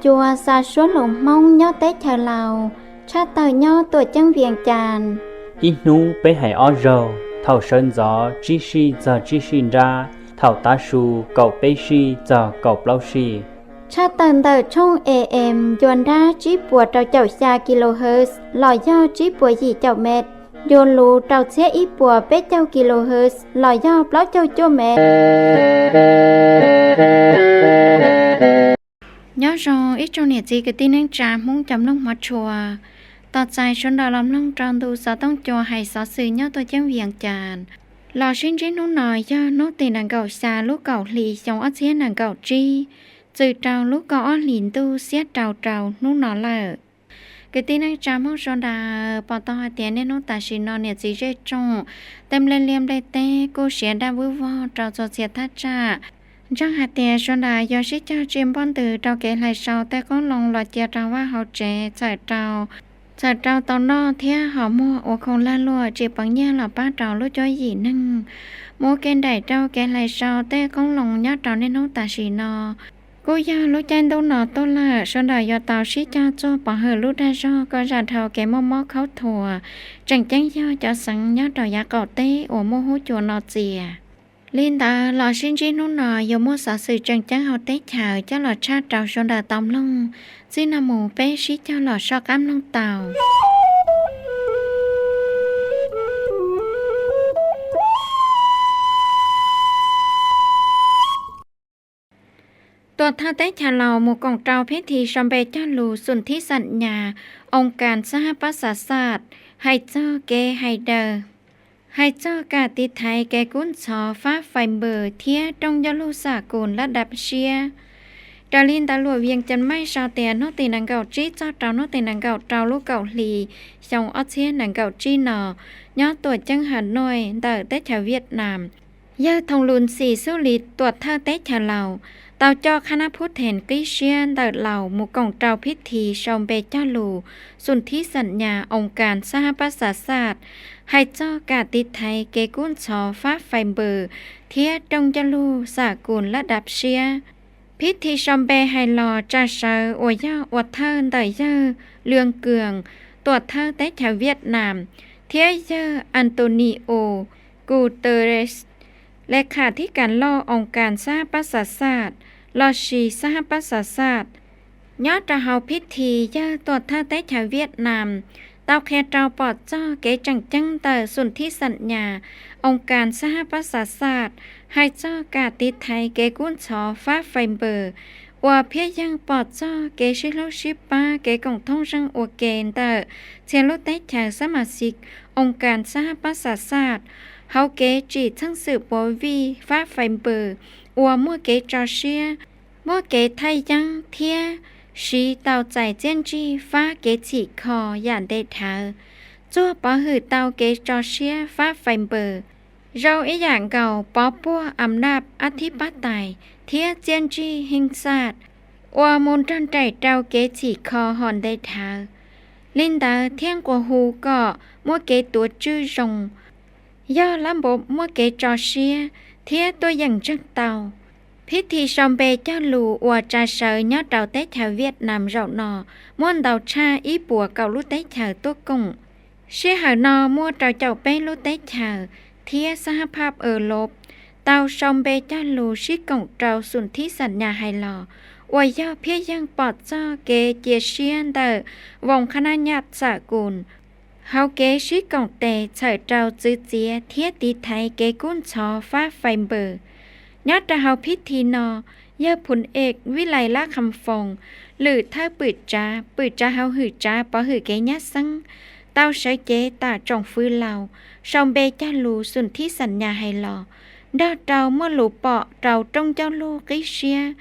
Cua xa suab lus Hmoob nyob teb chaws Laus, tshaj tawm nyob tuam ceeb Vias Cas. Ib hnub peb hais ob zaug, thaum sawv ntxov tsib sij txog tsib sij nrab, thaum tav su kaum peb sij txog kaum plaub sij. Tshaj tawm ntawm tshooj A M ncua nrab tsib puas rau caum xya kilohertz los yog tsib puas yim caum met, ncua lus rau txhiab ib puas peb caug kilohertz los yog plaub caug cuaj met. Nyob zoo ib tsoom niam txiv kwv tij neej tsa Hmoob cov mloog hmov tshua, tos txais sawv daws los mloog rau ntu xov tooj cua hais xov xwm nyob tuam ceeb Vias Cas. Los sib ntsib hnub no yog hnub tim nees nkaum xya lub kaum hlis xyoo ob txhiab nees nkaum tsib, txwm rau lub kaum ob hlis ntuj xiab rau rau hnub no lawm. Kwv tij neej tsa Hmoob sawv daws, pom tau hais tias niaj hnub tam sim no niam txiv zej tsoom tej nplej liaj nplej teb kuj siav daj vwb vog rau txhua txhia thaj tsam. Ntseeg hais tias sawv daws yuav sib cog tsim npoj ntws rau kev hlais sau tej qoob loo los cia rau vaj hauv tsev txhawm rau, txhawm rau tau noj thiab ho muag ua khoo lag luam tsim peev nyiaj los pab rau lub cuab yim neeg. Muab kev nraim rau kev hlais sau tej qoob loo nyob rau niaj hnub tam sim no kuj yog lub caij ntuj no tuaj lawm, sawv daws yuav tau sib cog txuag pov hwm lub dag zog kom zam dhau kev muaj mob khaub thuas, tseem ceeb yog cov xeev nyob rau yav qaum teb uas muaj huab cua no txias. Li ntawd los sib ntsib hnub no yuav muaj xov xwm tseem ceeb hauv teb chaws coj los tshaj rau sawv daws tau mloog. Txij no mus peb sib cog los soj qab mloog tau. Tuam thawj teb chaws Laus mus koom rau phib thi sau npe cog lus xum thib xam nyas oo kas xab hab pab xav xaj, hais txog kev hais daws, hais txog kam tiv thaiv kev kub ntxhov fab fais npws thiab rooj ncauj lug xam kus lab dab siab. Raws li ntawv luam Vias Cas Mej sau tias hnub tim nees nkaum tsib txog rau hnub tim nees nkaum rau lub kaum hlis xyoo ob txhiab nees nkaum tsib no, nyob tuam ceeb Hà Nội ntawm teb chaws Vietnam, yawg Thoo Lus Xim xub li tuam thawj teb chaws Laus tau coj khab nab phub thees qib siab ntawm Laus mus koom rau phib thi sau npe cog lus xum thib xam nyas oo kas xab hab pab xav xaj, hais txog kam tiv thaiv kev kub ntxhov fab fais npws thiab rooj ncauj lug xam kus lab dab siab. Phib thi sau npe hais los tsa sawv uas yog ua thawj ntawm yawg Luang Kuang, tuam thawj teb chaws Vietnam, thiab yawg Antonio Guterres, le kham thib kas loj oo kas xab hab pab xav xaj, lossis xab hab pab xav xaj. Nyob rau hauv phib thi yawg tuam thawj teb chaws Vietnam tau qhia rau pom txog kev tseem ceeb ntawm xum thib xam nyas oo kas xab hab pab xav xaj, hais txog kam tiv thaiv kev kub ntxhov fab fais npws, uas phiaj yeej pom txog kev sib hlub sib pab kev koom thoob zeej ua ke ntawm txhia lub teb chaws xab mas xis oo kas xab hab pab xav xaj, hauv kev tsim txheej xwm puav vij fab fais npws uas muaj kev tso siab, muaj kev thaij yeeb thiab siv tau txais txiaj ntsig fab kev txhim kho yam ntev dhawv, txuag pov hwm tau kev tso siab fab fais npws, zoo ib yam nkaus pov puag am naj ab thib pab tais thiab txiaj ntsig heej xaj uas mus nrog nraim rau kev txhim kho hom ntev dhawv. Li ntawd thiaj nqua hu kom muaj kev tuav tswj zoo, yog lab npua muaj kev tso siab thiab tuaj yeem ntseeg tau. Phib thi sau npe cog lus uas tsa sawv nyob rau teb chaws Vietnam zaum no muaj ntau tshaj ib puas kaum lub teb chaws tuaj koom. Sij hawm no muaj rau caum peb lub teb chaws thiab xab hab phab Europe tau sau npe cog lus sib koom rau xum thib xam nyas hais los, uas yog phiaj yeej pom txog kev cia siab ntawm voos khab nab nyaj xam kus hauv kev sib koom tes txhawm rau txwv txiav thiab tiv thaiv kev kub ntxhov fab fais npws. Nyob rau hauv phib thi no, yawg Phum Ev Vij Lais Lab Kham Foos, lwm thawj pwm tsav, pwm tsav hauv hwm tsav pov hwm kev nyab xeeb, tau sawv cev tam tsoom fwv Laus sau npe cog lus xum thib xam nyas hais los, nrog rau muaj lus pom rau rooj ncauj lug qib siab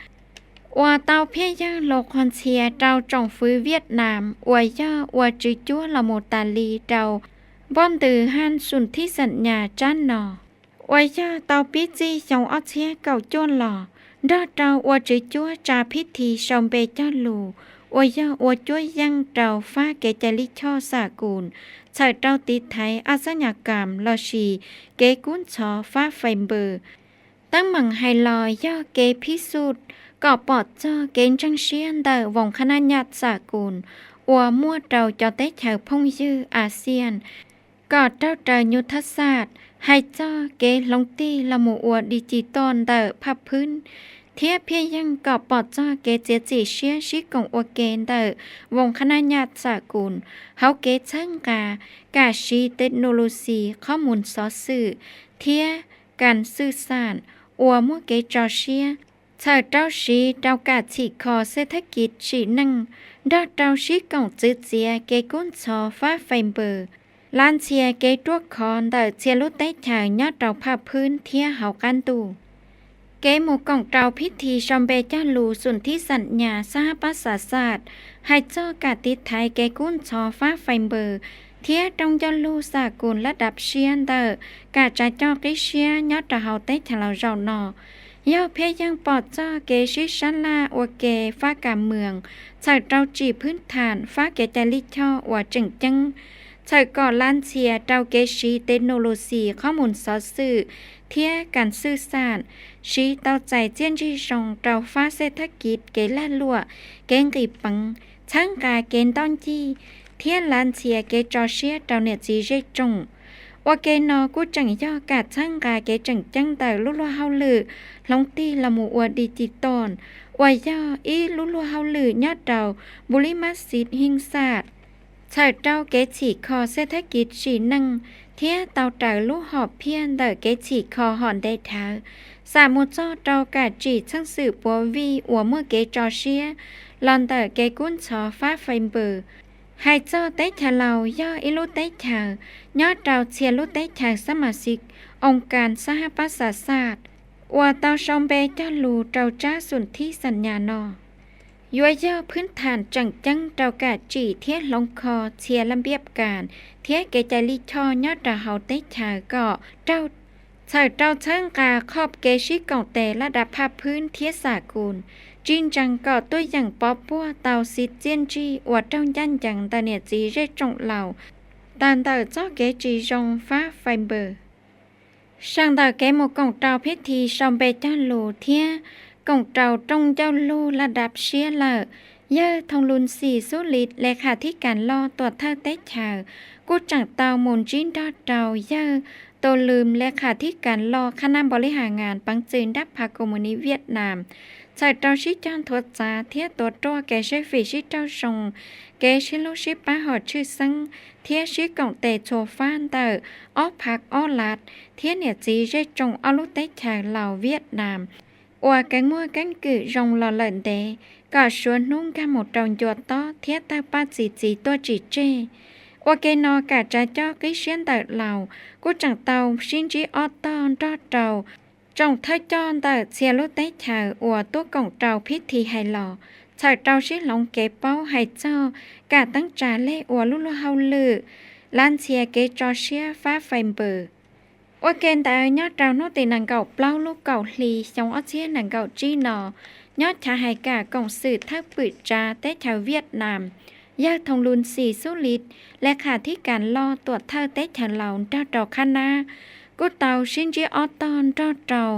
uas tau phiaj yeej los qhuas ntxhias rau tsoom fwv Vietnam uas yog ua tswv cuab los mus tas li rau npoj ntws haj xum thib xam nyas tsab no, uas yog tau pib txij xyoo ob txhiab kaum cuaj los, nrog rau ua tswv cuab tsa phib thi sau npe cog lus uas yog ua cuab yeej rau fab kev cai lij choj xam kus txhawm rau tiv thaiv ab xab nyas kam lossis kev kub ntxhov fab fais npws. Teeb meem hais los yog kev phib xuj kom pom txog kev ntseeg siab ntawm voos kha nab nyaj xam kus uas muaj rau cov teb chaws phooj ywg Axias, kom raug raws nyuj thab xaj, hais txog kev hloov tig los mus ua digital ntawm phaj phwb, thiab phiaj yeej kom pom txog kev txiav txim siab sib koom ua ke ntawm voos kha nab nyaj xam kus hauv kev txhawb nqa kam siv technology qhob mus xov xwm thiab kas xwj xam uas muaj kev tso siab, txhawm rau siv rau kam txhim kho xej thab kis tsim neej, nrog rau sib koom txwv txiav kev kub ntxhov fab fais npws, lav ntxhias kev ruaj khov ntawm txhia lub teb chaws nyob rau phaj phwb thiab hauv qab ntuj. Kev mus koom rau phib thi sau npe cog lus xum thib xam nyas xab hab pab xav xaj, hais txog kam tiv thaiv kev kub ntxhov fab fais npws thiab rooj ncauj lug xam kus lab dav siab ntawm kam tsav coj qib siab nyob rau hauv teb chaws Laus zaum no, yog phiaj yeej pom txog kev sib sab laj ua ke fab kas mwam, txhawm rau tsim phwb tham fab kev cai lij choj uas tseem ceeb, txhawm kom lav ntxhias rau kev siv technology qhob mus xov xwm thiab kas xwj xam, siv tau txais txiaj ntsig zoo rau fab xej thab kis kev lag luam, kev nqis peev, txhawb nqa kev ntoj ncig, thiab lav ntxhias kev tso siab rau niam txiv zej tsoom. Ua ke no kuj tseem yog kam txhawb nqa kev tseem ceeb ntawm lub luag hauj lwm hloov tig los mus ua digital, uas yog ib lub luag hauj lwm nyob rau npu lib mab xiv heej xaj, txhawm rau kev txhim kho xej thab kis tsim neej thiab tau raws lub hom phiaj ntawm kev txhim kho hom ntev dhawv, xam mus txog rau kam tsim txheej xwm puav vij uas muaj kev tso siab los ntawm kev kub ntxhov fab fais npws. Hais txog teb chaws Laus yog ib lub teb chaws nyob rau txhia lub teb chaws xab mas xiv oo kas xab hab pab xav xaj uas tau sau npe cog lus rau tsab xum thib xam nyas no, yuav yog phwb tham tseem ceeb rau kam tsim thiab hloov kho txhia laj npiab kas thiab kev cai lij choj nyob rau hauv teb chaws kom raug, txhawm rau txhawb nqa qhov kev sib koom tes laj dav phaj phwb thiab xam kus, tsis ntsees kom tuaj yeem pov puag tau xiv txiaj ntsig uas raug ncaj ncees ntawm niam txiv zej tsoom laus tawm ntawm txoj kev tsis zoo fab fais npws. Sawv ntawm kev mus koom rau phib thi sau npe cog lus thiab koom rau rooj ncauj lug laj dav siab lawm, yawg Thoo Lun Xim Xub Lis le kham thib kas loj tuam thawj teb chaws kuj tseem tau mus ntsib nrog rau yawg Tus Lws le kham thib kas loj khab nab npau li has ngas peev txwm nrab phav koos mus nis Viaj Nam, txhawm rau sib cog nthuav txav thiab tuav ruaj kev seb fim sib raug zoo, kev sib hlub sib pab hom tshwj xeeb thiab sib koom tes txhua fab ntawm ob phav ob lav thiab niam txiv zej tsoom ob lub teb chaws Laus Viaj Nam uas keev muaj keeb kwm zoo los lawm ntev, kom suav hnub nkag mus rau ncua tob thiab tawg paj txi txiv tuaj tsis tseg. Ua ke no kam tsav coj qib siab ntawm Laus kuj tseem tau sib ntsib ob tog nrog rau tsoom thawj coj ntawm txhia lub teb chaws uas tuaj koom rau phib thi hais los, txhawm rau sib hloov kev paub hais txog kam teeb tsa leg ua lub luag hauj lwm, lav ntxhias kev tso siab fab fais npws. Ua ke ntawd nyob rau hnub tim nees nkaum plaub lub kaum hli xyoo ob txhiab nees nkaum tsib no, nyob chav hais kam koom xwm thawj pwm tsav teb chaws Viaj Nam, yawg Thoo Lun Xim Xub Lis le kham thib kas loj tuam thawj teb chaws Laus nrog rau khab nab kuj tau sib ntsib ob tog nrog rau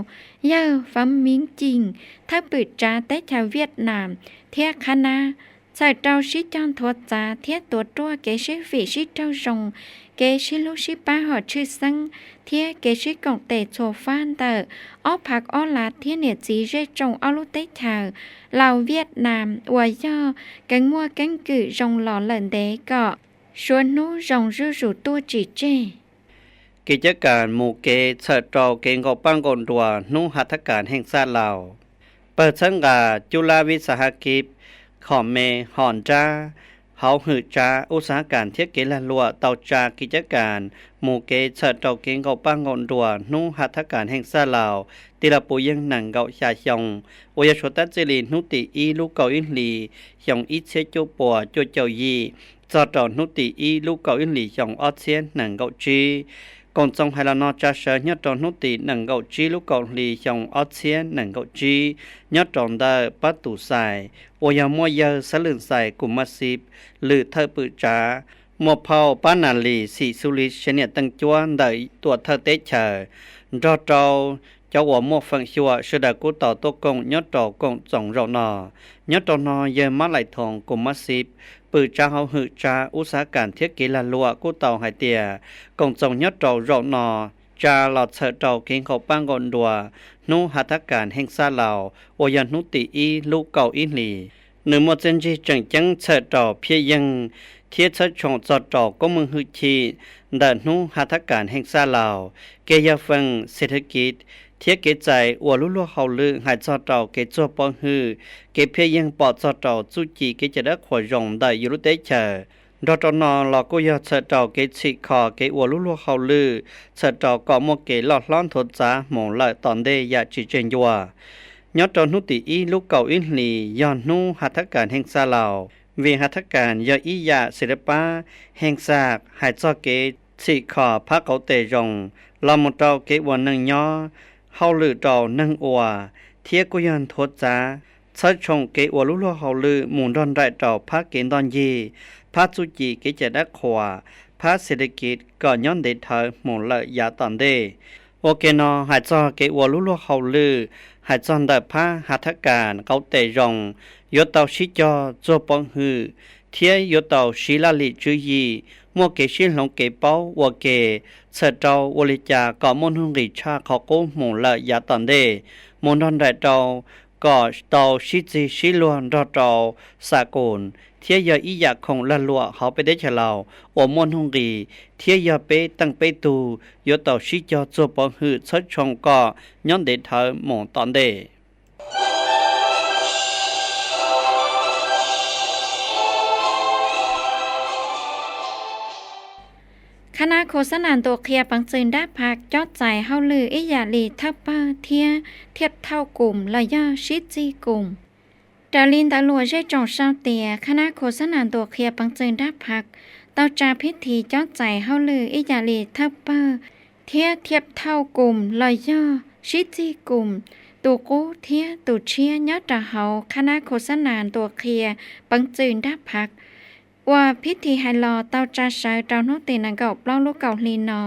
yawg Fav Miv Cim thawj pwm tsav teb chaws Viaj Nam thiab khab nab, txhawm rau sib cog nthuav txav thiab tuav ruaj kev seb fim sib raug zoo, kev sib hlub sib pab hom tshwj xeeb thiab kev sib koom tes txhua fab ntawm ob phav ob lav thiab niam txiv zej tsoom ob lub teb chaws Laus Viaj Nam uas yog keev muaj keeb kwm zoo los lawm ntev kom suav hnub zoo zuj zus tuaj tsis tseg. Kev cab kas mus kev txhawm rau kev nkaum paj nkaum nruas hnub hav thab kas heej xaj Laus. Pawg txhawb nqa cub lab vib xas hab kib, hom me, hom nrab, hauv hwm tsav ub xas hab kas thiab kev lag luam tau tsa kev cab kas mus kev txhawm rau kev nkaum paj nkaum nruas hnub hav thab kas heej xaj Laus, tig los puv yeej nees nkaum xya xyoo, uas yog suav tab txij li hnub tim ib lub kaum ib hlis xyoo ib txhiab cuaj puas cuaj caum yim txog rau hnub tim ib lub kaum ib hlis xyoo ob txhiab nees nkaum tsib. Koom txoos hais los no tsa sawv nyob rau hnub tim nees nkaum tsib lub kaum hli xyoo ob txhiab nees nkaum tsib, nyob rau ntawm pab tus xais uas yog muaj yawg Xab Lwm Xais Kum Maj Xib, lwm thawj pwm tsav, muaj phauj Pab Nas Lis Xim Xub Lis Siab Niam Teej Cuab ntawm tuam thawj teb chaws, nrog rau Cov uas muaj feem xyuam sawv daws kuj tau tuaj koom nyob rau koom txoos zaum no. Nyob rau no yawg Mab Laim Thoos Kus Mab Xib, pwm tsav hauv hwm tsav ub xav kas thiab kev lag luam kuj tau hais tias koom txoos nyob rau zaum no tsa los txhawm rau kev nqaum pab nqaum nruas hnub hav thab kas heej xaj laus uas yog hnub tim ib lub kaum ib hlis. Nws muaj txiaj ntsig tseem ceeb txhawm rau phiaj yeeg thiab txhawb tshoom txog rau koob meej hwj chim ntawm hnub hav thab kas heej xaj laus, kev yog feem xes thab kiv thiab kev txais uas lub luag hauj lwm hais txog rau kev txuag pov hwm, kev phiaj yeeg pom txog rau txuj ci kev cai dab qhuas zoo ntawm yus lub teb chaws. Nrog rau no los kuj yog txhawm rau kev txhim kho kev ua lub luag hauj lwm, txhawm rau kom muaj kev loj hlob nthuav txav hmoov lawm tom ntej yam tsis tseg ncua. Nyob rau hnub tim ib lub kaum ib hlis yog hnub hav thab kas heej xaj laus, vim hav thab kas yog ib yam xis lab pab heej xaj hais txog kev txhim kho phab qauv tes zoo los mus rau kev ua neej nyob, hauj lwm rau neeg ua, thiab kuj yog nthuav txav txhawb tshoom kev ua lub luag hauj lwm mus nrog nraim rau phab kev ntoj ncig, phab txuj ci kev cai dab qhuas, phab xes thab kiv kom nyob ntev dhawv hmoov lawm yav tom ntej. Ua ke no hais txog kev ua lub luag hauj lwm, hais txog ntawm phab hav thab kas qauv tes zoo, yuav tau sib cog txuag pov hwm thiab yuav tau siv laj lim tswv yim, muaj kev sib hloov kev paub ua ke, txhawm rau ua li cas kom muaj nuj nqis tshaj qhov qub hmoov lawm yav tom ntej, mus nrog nraim rau kom tau sib txig sib luag nrog rau xa kus thiab yog ib yam khoom lag luam hauv peb teb chaws Laus uas muaj nuj nqis, thiab yog peb teej peb tug yuav tau sib cog txuag pov hwm txhawb tshoom kom nyob ntev dhawv mus tom ntej. Khab nab khos xab nas ntuas qhia peev txwm nrab phaj cob txais hauj lwm ib yam li thawj pawg thiab thiaj thauj kus los yog sib txig kus. Raws li ntawv luam zej tsoom sau tias khab nab khos xab nas ntuas qhia peev txwm nrab phaj tau tsa phib thi cob txais hauj lwm ib yam li thawj pawg thiab thiaj thauj kus los yog sib txig kus, tus qub thiab tus tshiab nyob rau hauv khab nab khos xab nas ntuas qhia peev txwm nrab phaj. Uas phib thi hais los tau tsa sawv rau hnub tim nees nkaum plaub lub kaum hli no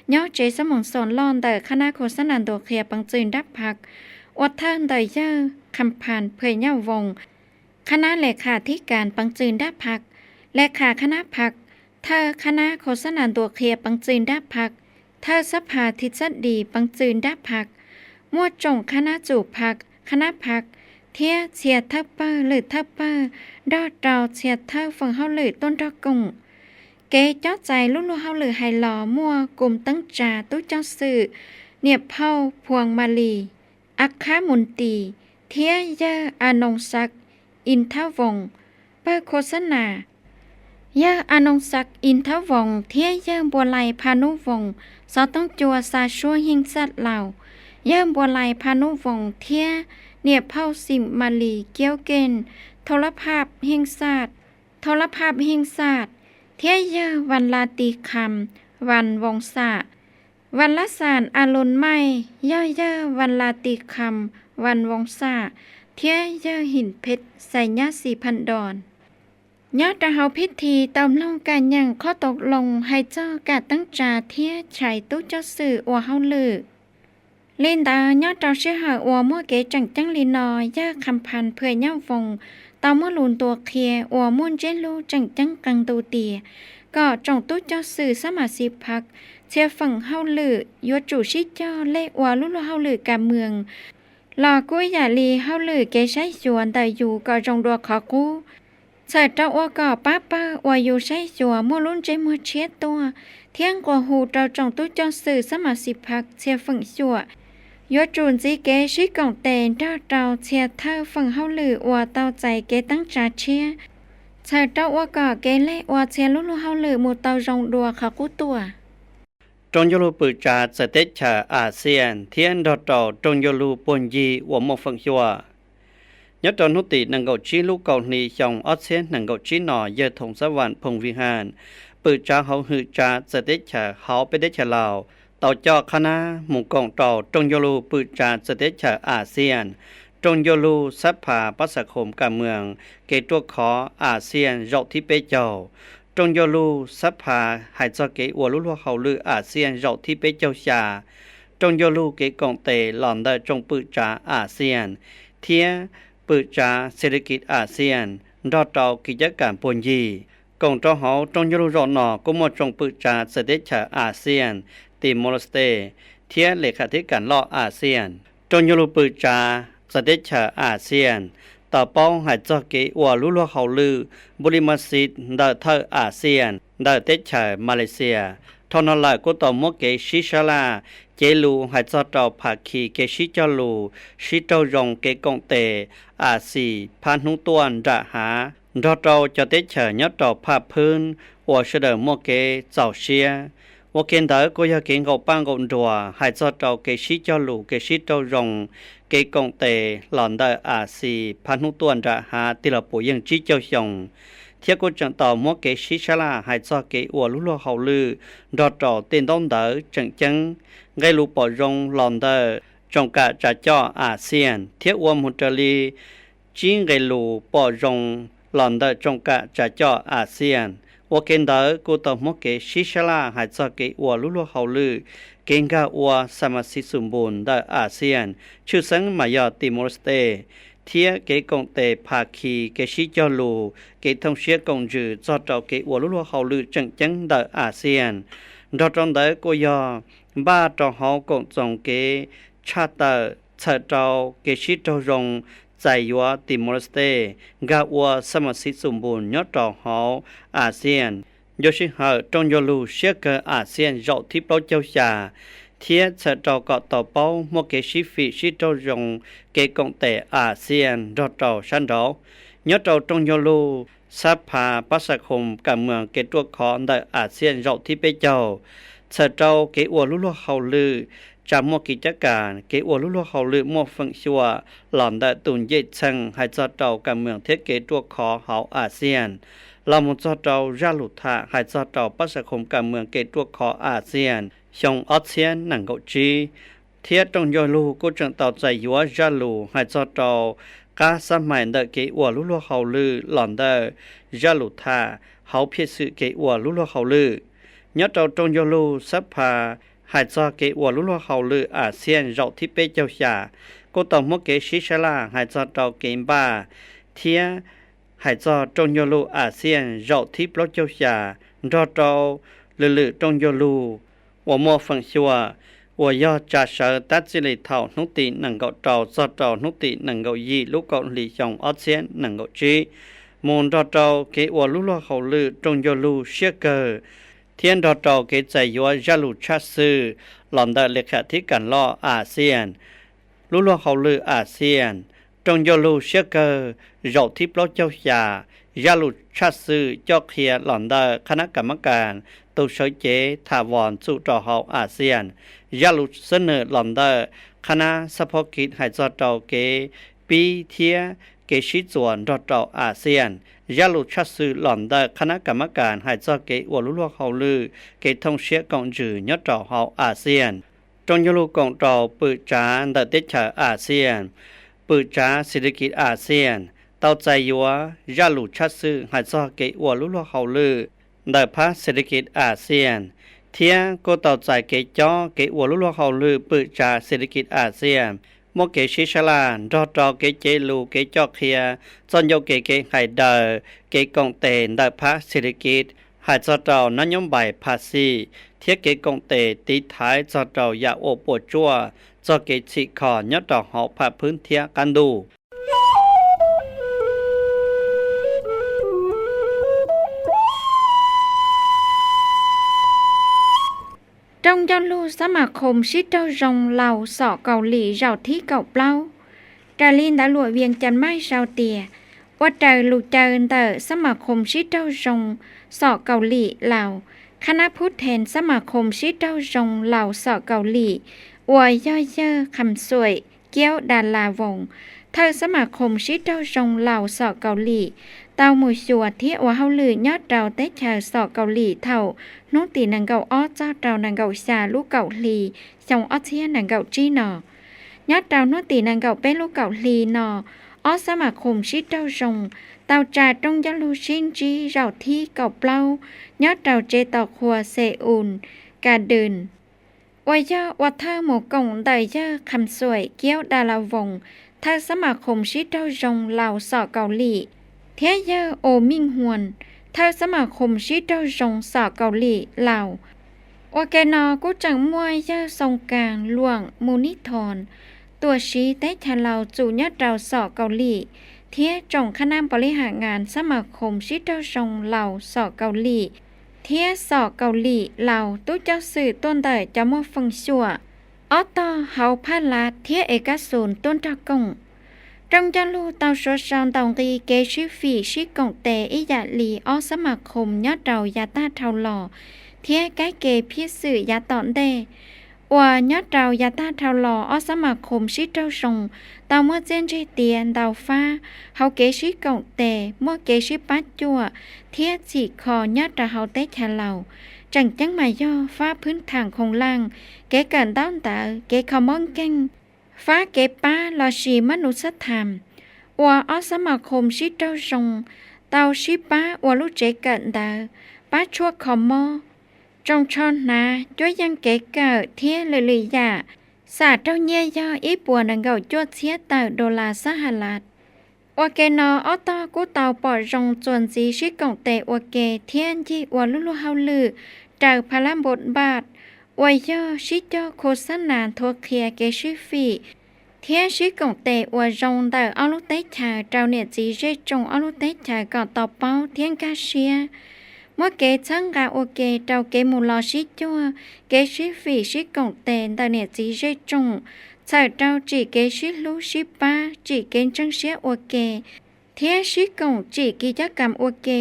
nyob tsev xab moos xoom loj ntawm khab nab khos xab nas ntuas qhia peev txwm nrab phaj, ua thawj ntawm yawg Kham Phas Phwm Nyaj Voos, khab nab le khas thib kas peev txwm nrab phaj, le khas khab nab phaj, thawj khab nab khos xab nas ntuas qhia peev txwm nrab phaj, thawj xab phas thib xab dis peev txwm nrab phaj, muaj tsoom khab nab txum phaj, khab nab phaj, thiab txhia thawj pawg lwm thawj pawg nrog rau txhia thawj feem hauj lwm tuaj nrog koom. Kev cob txais lub luag hauj lwm hais los muaj Kus Teeb Tsa tub coj xwm, niam phauj Phuas Mas Lis, Ab Khab Mus Tis, thiab yawg A Noos Xav In Thab Voos, pawg khos xab nas. Yawg A Noos Xav In Thab Voos thiab yawg Npua Lais Phas Nub Voos, xov tooj cua xa suab heej xaj laus. Yawg Npua Lais Phas Nub Voos thiab niam phauj Xim Mas Lis Kiaub Keej, thau lab phaj heej xaj, thau lab phaj heej xaj, thiab yawg Vas Las Tis Kham Vas Voos Xam, Vas Lab Xam A Lus Maij, yog yawg Vas Las Tis Kham Vas Voos Xam, thiab yawg Him Phej Xais Nyab Xis Phas Dos. Nyob rau hauv phib thi tau mloog kam nyeem qhob tau loo hais txog kam teeb tsa thiab chais tub coj xwm ua hauj lwm. Li ntawd nyob rau sij hawm uas muaj kev tseem ceeb li no, yawg Kham Phas Phwm Nyaj Voos tau muaj lus ntuas qhia uas muaj ntsiab lus tseem ceeb qee ntu tias kom tsoom tub coj xwm xab mas xis phaj txhia feem hauj lwm yuav tsum sib cog lej ua lub luag hauj lwm kas mwm los kuj ib yam li hauj lwm kev saib xyuas ntawm yus kom zoo dua qhov qub. Txhawm rau ua kom pab pawg uas yus saib xyuas muaj lub ntsej muag tshiab tuaj, thiab nqua hu rau tsoom tub coj xwm xab mas xis phaj txhia feem xyuam yuav tsum ntxiv kev sib koom tes nrog rau txhia thawj feem hauj lwm uas tau txais kev teeb tsa tshiab, txhawm rau ua kom kev lej ua txhia lub luag hauj lwm mus tau zoo dua qhov qub tuaj. Rooj Ncauj Lug pwm tsav txawv teb chaws Axias thiab nrog rau Rooj Ncauj Lug puag ncig uas muaj feem xyuam. Nyob rau hnub tim nees nkaum tsib lub kaum hli xyoo ob txhiab nees nkaum tsib no, yawg Thoom Xab Vam Phoom Vij Has, pwm tsav hauv hwm tsav txawv teb chaws hauv peb teb chaws Laus tau coj qhab nab mus koom rau Rooj Ncauj Lug pwm tsav txawv teb chaws Axias, Rooj Ncauj Lug xab phas pab xav khoom kas mwm kev ruaj khov Axias zaum thib peb caug, Rooj Ncauj Lug xab phas hais txog kev ua lub luag hauj lwm Axias zaum thib peb caug xya, rooj ncauj lug kev koom tes los ntawm tsoom pwm tsav ASEAN thiab pwm tsav xes des kis ASEAN nrog rau kev cab kam puag ncig. Koom rau hauv rooj ncauj lug zaum no kuj muaj tsoom pwm tsav txawv teb chaws ASEAN, Timor-Leste thiab le kham thib kam loj ASEAN. Rooj ncauj lug pwm tsav txawv teb chaws ASEAN tau paub hais txog kev ua lub luag hauj lwm npu li mas xis ntawm thawj ASEAN ntawm teb chaws Malaysia. Dhau no lawm kuj tau muab kev sib sab laj cev lus hais txog rau phaj khis kev sib cog lus sib raug zoo kev koom tes ASEAN phab hnub tuaj nram hav nrog rau cov teb chaws nyob rau phaj phwb uas sawv daws muaj kev txaus siab. Ua ke ntawd kuj yog kev nqaum paj nqaum nruas hais txog rau kev sib cog lus kev sib raug zoo kev koom tes los ntawm ASEAN phab hnub tuaj nram hav tig los puv yeej tsib caug xyoo, thiab kuj tseem tau muab kev sib sab laj hais txog kev ua lub luag hauj lwm nrog rau tej ntaub ntawv tseem ceeb, nqe lus pom zoo los ntawm tsoom kam tsav coj ASEAN thiab ua mus raws li tsib nqe lus pom zoo los ntawm tsoom kam tsav coj ASEAN. Ua ke ntawd kuj tau muab kev sib sab laj hais txog kev ua lub luag hauj lwm kev nkag ua xa mas xis xum npus ntawm ASEAN, tshwj xeeb mas yog Timor-Leste, thiab kev koom tes phaj khis kev sib cog lus kev thooj siab koom ntsws txog rau kev ua lub luag hauj lwm tseem ceeb ntawm ASEAN. Nrog rau ntawd kuj yog npaj rau hauv koom txoos kev tshaj tawm txhawm rau kev sib raug zoo txais yuav Timor-Leste nkag ua xa mas xis xum npus nyob rau hauv ASEAN. Nco sij hawm rooj ncauj lug siab kawg ASEAN zaum thib plaub caug xya thiab txhawm rau kom tau paub muaj kev sib fim sib raug zoo kev koom tes ASEAN nrog rau sab nraud. Nyob rau rooj ncauj lug xab pha pab xa khoom kam mwm kev ruaj khov ntawm ASEAN zaum thib peb caug, txhawm rau kev ua lub luag hauj lwm tsa muaj kev cab kas, kev ua lub luag hauj lwm muaj feem xyuam los ntawm tus ncej txheej hais txog rau kam mwm thiab kev ruaj khov hauv ASEAN, los mus txog rau zaj lus tham hais txog rau pab xa khoom kam mwm kev ruaj khov ASEAN xyoo ob txhiab nees nkaum tsib. Thiab rooj ncauj lug kuj tseem tau txais yuav zaj lus hais txog rau qab xab mais ntawm kev ua lub luag hauj lwm los ntawm zaj lus tham hauv phiaj xwm kev ua lub luag hauj lwm. Nyob rau rooj ncauj lug xab pha hais txog kev ua lub luag hauj lwm ASEAN zaum thib peb caug xya kuj tau muab kev sib sab laj hais txog rau kev npaj thiab hais txog rooj ncauj lug ASEAN zaum thib plaub caug xya nrog rau lwm lwm rooj ncauj lug uas muaj feem xyuam uas yog tsa sawv tab txij li thaum hnub tim nees nkaum rau txog rau hnub tim nees nkaum yim lub kaum hli xyoo ob txhiab nees nkaum tsib, mus nrog rau kev ua lub luag hauj lwm rooj ncauj lug siab kawg thiab nrog rau kev txais yuav zaj lus tshaj xwm los ntawm le kham thib kam loj ASEAN, lub luag hauj lwm ASEAN, rooj ncauj lug siab kawg zaum thib plaub caug xya, zaj lus tshaj xwm coj qhia los ntawm qhab nab kam mab kas tus sawv cev tham vos txum rau hauv ASEAN, zaj lus xab nwm los ntawm qhab nab xab phob kiv hais txog rau kev pib thiab kev sib txuas nrog rau ASEAN, zaj lus tshaj xwm los ntawm qhab nab kam mab kas hais txog kev ua lub luag hauj lwm kev thooj siab koom ntsws nyob rau hauv ASEAN. Rooj ncauj lug koom rau pwm tsav ntawm teb chaws ASEAN, pwm tsav xes des kis ASEAN tau txais yuav zaj lus tshaj xwm hais txog kev ua lub luag hauj lwm ntawm phab xes des kis ASEAN, thiab kuj tau txais kev cob kev ua lub luag hauj lwm pwm tsav xes des kis ASEAN, muaj kev sib sab laj nrog rau kev cev lus kev coj qhia txoj ncauj kev kev hais daws kev koom tes ntawm phab xes des kis, hais txog rau nab nyob npais phaj xim thiab kev koom tes tiv thaiv txog rau yam uas puas tsuaj txog kev txhim kho nyob rau hauv phaj phwb thiab qab ntuj. Rooj ncauj lug xab mas khoom sib raug zoo Laus Xom Kaus Lim zaum thib kaum plaub. Raws li ntawv luam Vias Cas Maj sau tias, ua raws lus caw ntawm xab mas khoom sib raug zoo Xom Kaus Lim Laus, qhab nab phub then xab mas khoom sib raug zoo Laus Xom Kaus Lim uas yog yawg Kham Xuaim Kiaub Da La Voos, thawj xab mas khoom sib raug zoo Laus Xom Kaus Lim, tau mus xyuas thiab ua hauj lwm nyob rau teb chaws Xom Kaus Lim thaum hnub tim nees nkaum ob txog rau nees nkaum xya lub kaum hli xyoo ob txhiab nees nkaum tsib no. Nyob rau hnub tim nees nkaum peb lub kaum hli no, ob xab mas khoom sib raug zoo tau tsa rooj ncauj lug sib ntsib zaum thib kaum plaub nyob rau tsev tos qhua Xes Us Ka Dws, uas yog ua thawj mus koom ntawm yawg Kham Xuaim Kiaub Da La Voos, thawj xab mam khoom sib raug zoo Laus Xom Kaus Lim, thiab yawg Os Meej Huas, thawj xab mam khoom sib raug zoo Xom Kaus Lim Laus. Ua ke no kuj tseem muaj yawg Xoo Kaas Luam Mus Nib Thoos, tuam siv teb chaws Laus txum nyob rau Xom Kaus Lim, thiab tsoom khab nab npaus li ham ngas xab mam khoom sib raug zoo Laus Xom Kaus Lim thiab Xom Kaus Lim Laus tub coj xwm tuaj ntawm cov muaj feem xyuam ob tog hauv Phaj Lav thiab Es Kab Xus tuaj nrog koom. Rooj Ncauj Lug tau suav sau ntaus nqi kev sib fim sib koom tes ib yam li ob xab mam khoom nyob rau yav tag dhau los thiab kab ke phiaj xwm yav tom ntej, uas nyob rau yav tag dhau los ob xab mam khoom sib raug zoo tau muab txiaj ntsig tiav ntau fab hauv kev sib koom tes, muaj kev sib pab cuam thiab txhim kho nyob rau hauv teb chaws Laus. Tseem ceeb mas yog fab phwb thaam khoom laaj, kev kawm ntaub ntawv, kev kho mob nkeeg, fab kev pab lossis mab nus xab tham, uas ob xab mam khoom sib raug zoo tau sib pab ua lub tsev kawm ntawv, pab tshuaj kho mob, tsoo tsho hnav, cuab yeej kev kawm thiab lwm lwm yam, xam raug nyiaj yog ib puas nees nkaum cuaj txhiab tawm dollar xab has las. Ua ke no ob tog kuj tau pom zoo txuas ntxiv sib koom tes ua ke thiab ncig ua lub luag hauj lwm raws Pha Lab Npos Npaj, uas yog sib cog khu xab nas nthuav qhia kev sib fim thiab sib koom tes uas zoo ntawm ob lub teb chaws rau niam txiv zej tsoom ob lub teb chaws kom tau paub thiab nkag siab, muab kev txhawb nqa ua ke rau kev mus los sib cuag, kev sib fim sib koom tes ntawm niam txiv zej tsoom, txhawm rau tsim kev sib hlub sib pab, tsim kev ntseeg siab ua ke, thiab sib koom tsim kis cob kam ua ke,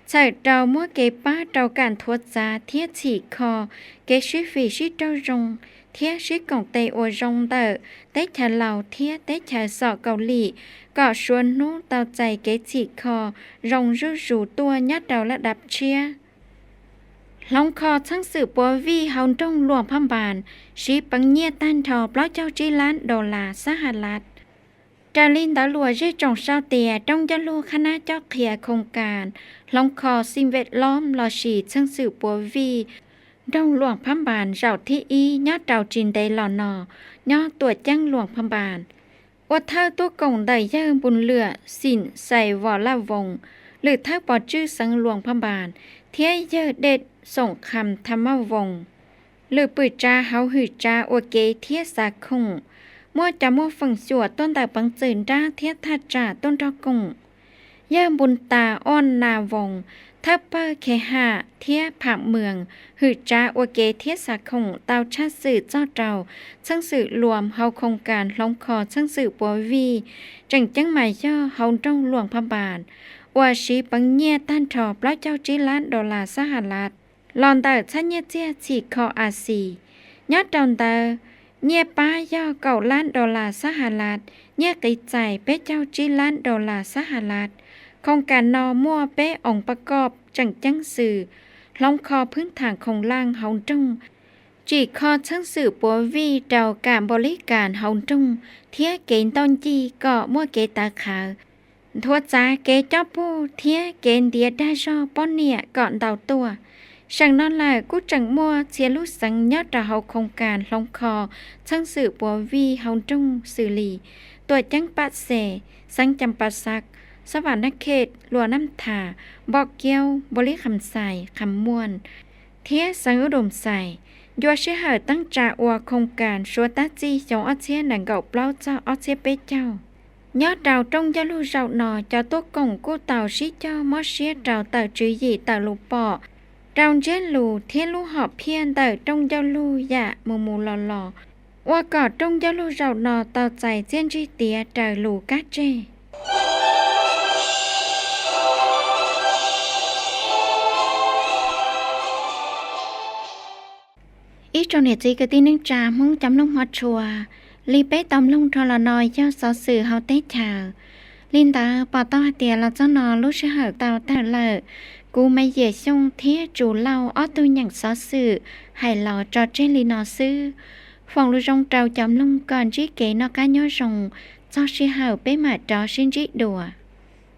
txhawm rau muab kev pab rau kam nthuav txav thiab txhim kho kev sib fim sib raug zoo thiab sib koom tes uas zoo ntawm teb chaws Laus thiab teb chaws Xom Kaus Lim, kom suav hnub tau txais kev txhim kho zoo zuj zus tuaj nyob rau laj dab tshiab. Hloov kho txheej xwm puav vij hauv nroog Luam Phaj Npas siv peev nyiaj tag nrho plaub caug tsib lab dollar xab has las. Raws li ntawv luam zej tsoom sau tias Rooj Ncauj Lug khab nab cob qhia khoo kas hloov kho xim ves lob lossis txheej xwm puav vij nroog Luam Phaj Npas zaum thib ib nyob rau tsis ntev los no nyob tuam ceeb Luam Phaj Npas, ua thawj tuaj koom ntawm yawg Npus Lwam Xim Xais Vom Laj Voos, lwm thawj pov tswj xeev Luam Phaj Npas, thiab yawg Dej Xoom Kham Tham Maj Voos, lwm pwm tsav hauv hwm tsav ua ke thiab xav khoom, muaj cov muaj feem xyuam tuaj ntawm peev txwm nrab thiab thaj tsam tuaj nrog koom. Yawg Npus Tas Oj Nas Voos, thawj pawg Khe Ham thiab Pham Mws, hwm tsav ua ke thiab xav khoom tau tshaj xwm txog rau txheej xwm Luam hauv khoo kas hloov kho txheej xwm puav vij, tseem ceeb mas yog hauv nroog Luam Phaj Npas, uas siv peev nyiaj tag nrho plaub caug tsib lab dollar xab has las los ntawm txhab nyiaj txiag txhim kho A Xis. Nyob rau ntawd, nyiaj pab yog kaum lab dollar xab has las, nyiaj qiv txais peb caug tsib lab dollar xab has las. Khoo kas no muaj peb oos paj koj tseem ceeb xws: hloov kho phwb tham khoom laaj hauv nroog, tsim kho txheej xwm puav vij rau kam npaum li kas hauv nroog thiab kev ntoj ncig kom muaj kev tawv qhawv, nthuav txav kev cob puj thiab kev ntiav dag zog poj niam kom ntau tuaj. Seem no lawm kuj tseem muaj txhia lub xeev nyob rau hauv khoo kas hloov kho txheej xwm puav vij hauv nroog xws li tuam ceeb Paj Xes, xeev Cas Pas Xav, Xab Vam Naj Khej, Luam Naj Tham, Npom Kiaub, Npaus Lis Kham Xais, Kham Muam, thiab xeev Ub Dum Xais, ncua sij hawm teeb tsa ua khoo kas suav tab txij xyoo ob txhiab nees nkaum plaub txog ob txhiab peb caug. Nyob rau rooj ncauj lug zaum no, cov tuaj koom kuj tau sib cog mob siab rau tawm tswv yim tawm lus pom, rau ntsiab lus thiab lub hom phiaj ntawm rooj ncauj lug yam mus mus los los, ua kom rooj ncauj lug zaum no tau txais txiaj ntsig tiav raws lus kab tseg. Ib tsoom niam txiv kwv tij neej tsa Hmoob cov mloog hmov tshua, li peb tau mloog dhau los no yog xov xwm hauv teb chaws. Li ntawd pom tau hais tias los txog no lub sij hawm tau tag lawm. Kuv Maiv Yias Xyooj thiab Tsuv Lauj ob tug nyeem xov xwm hais los tso tseg li no xwb. Foom lus zoo rau cov mloog kom ntsib kev noj qab nyob zoo, txog sij hawm peb mam rov sib ntsib dua.